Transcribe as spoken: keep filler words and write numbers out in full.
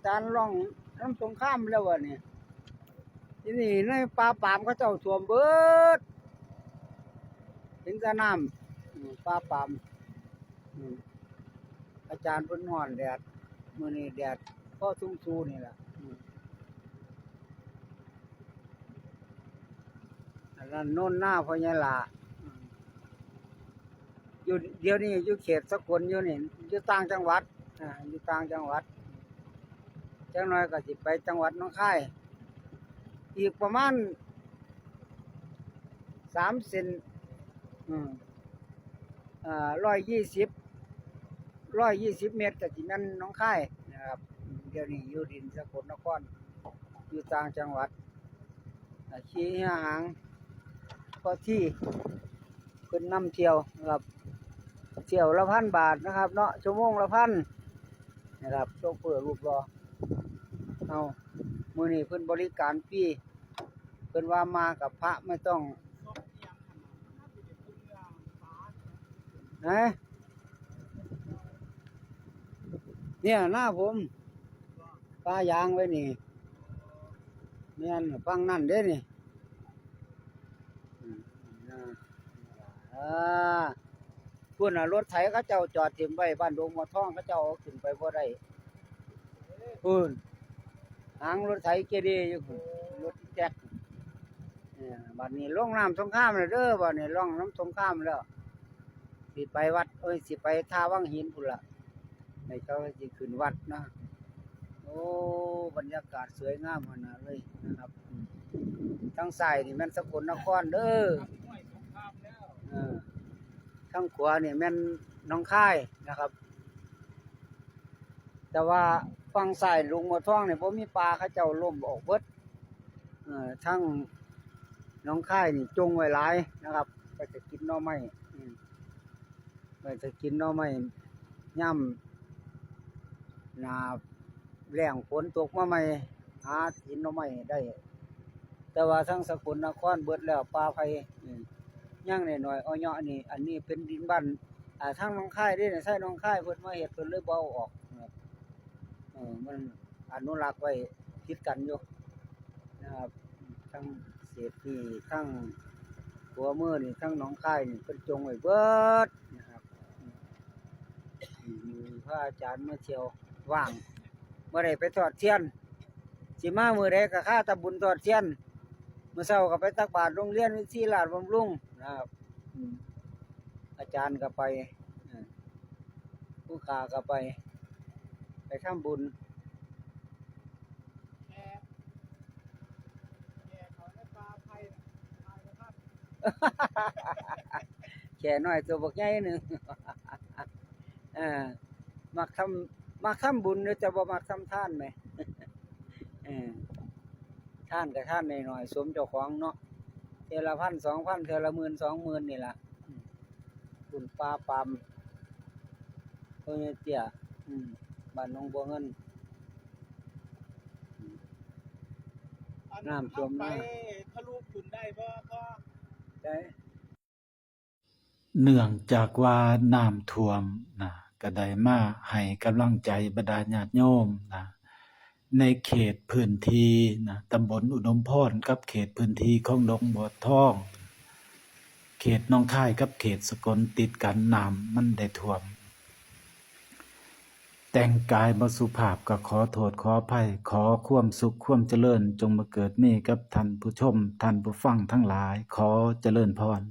จารย์ร้องนำสงครามแล้ววะนี่ ที่นี่ในป่าปามเขาเจ้าท่วมเบิด เห็นแต่น้ำ อืม ป่าปาม อืม อาจารย์เพิ่นฮ้อนแดด มื้อนี้แดดพอซุ่มซูนี่ล่ะ อืม อันนั้นโน่นหน้าพ่อใหญ่หล่า อืม อยู่ เดี๋ยวนี้อยู่เขตสกลอยู่นี่ อยู่ต่างจังหวัด อ่า อยู่ต่างจังหวัด จักหน่อยก็สิไปจังหวัดหนองคาย อีกประมาณสามเส้น อืม อ่า ร้อยยี่สิบ ร้อยยี่สิบเมตรก็สิแม่นหนองคายนะครับ เดี๋ยวนี้อยู่ดินสกลนคร อยู่ต่างจังหวัด อ่า ขี่เฮือหาง ก็ที่ เพิ่นนำเที่ยวนะครับ เที่ยวละพันบาทนะครับเนาะ ชั่วโมงละพันนะครับ โชเฟอร์รูปหล่อ เอา มื้อนี้เพิ่นบริการฟรี เพิ่นว่ามากับพระไม่ต้อง นะ เนี่ยหน้าผม ปลายางไว้นี่ แม่น ฟังนั่นเด้นี่ อืม อ่า อ่า พุ่นน่ะ รถไถเขาเจ้าจอดถิ่มไว้ บ้านดงบัวทอง เขาเจ้าเอาขึ้นไปบ่ได้ พุ่น หางรถไถเกเรอยู่พุ่น รถแจ็ค เนี่ย บัดนี้ลงน้ำสงครามแล้วเด้อ บัดนี้ลงน้ำสงครามแล้ว สิไปวัด เอ้ย สิไปท่าวังหินพุ่นล่ะ ให้เขาสิขึ้นวัดนะ โอ้ บรรยากาศสวยงามขนาดเลยนะครับ อืม ทางซ้ายนี่แม่นสกลนครเด้อ เออ ทางขวานี่แม่นหนองคายนะครับ แต่ว่าฝั่งซ้ายดงบัวทองนี่บ่มีป่า เขาเจ้าล้มออกเบิด เอ่อ ทางหนองคายนี่จงไว้หลายนะครับ ไปจะกินหน่อไม้ อืม ไปจะกินหน่อไม้ ย่ำหน้าแล้งฝนตกมาใหม่ หากินหน่อไม้ได้ แต่ว่าทางสกลนครเบิดแล้ว ป่าไผ่ อืม ยังน้อยๆ อ้อยเยาะนี่ อันนี้เป็นดินบ้าน อ่า ทางหนองคายเด้ ไส้หนองคายเพิ่นมาเฮ็ด เพิ่นเลยบ่เอาออกนะครับ เออ มันอนุรักษ์ไว้ติดกันอยู่นะครับ ทั้งเศษนี่ ทั้งหัวมือนี่ ทั้งหนองคายนี่ เพิ่นจงไว้เบิดนะครับ อืม พระอาจารย์มาเที่ยวว่าง บ่ได้ไปทอดเทียน สิมามื้อใดก็คาแต่บุญทอดเทียน มื้อเช้าก็ไปตักบาตรโรงเรียนวิทยาราชบำรุงนะครับ อืม อาจารย์ก็ไป อ่า ผู้ข้าก็ไป ไปทำบุญ แก่ แก่เขาในป่าไผ่น่ะ ตายบ่ทัน แก่น้อยตัวบักใหญ่หนึ่ง เออ มักทำ มักทำบุญอยู่ แต่บ่มักทำทานแหม เออ ทานก็ทานน้อยๆ สมเจ้าของเนาะ เทื่อละพันสองพัน เทื่อละหมื่นสองหมื่นนี่ล่ะ อืม บุญป่าปาม พ่อใหญ่เตี้ย อืม บ้านหนองบัวเงิน อืม อัน น้ำท่วมนา ไปทะลุขึ้นได้บ่พ่อ ได้ เนื่องจากว่าน้ำท่วมนะ ก็ได้มาให้กำลังใจบรรดาญาติโยมนะ ในเขตพื้นที่นะ ตำบลอุดมพรกับเขตพื้นที่ของดงบัวทอง เขตหนองคายกับเขตสกลติดกัน น้ำมันได้ท่วม แต่งกายบ่สุภาพก็ขอโทษขออภัย ขอความสุขความเจริญจงมาเกิดมีกับท่านผู้ชม ท่านผู้ฟังทั้งหลาย ขอเจริญพร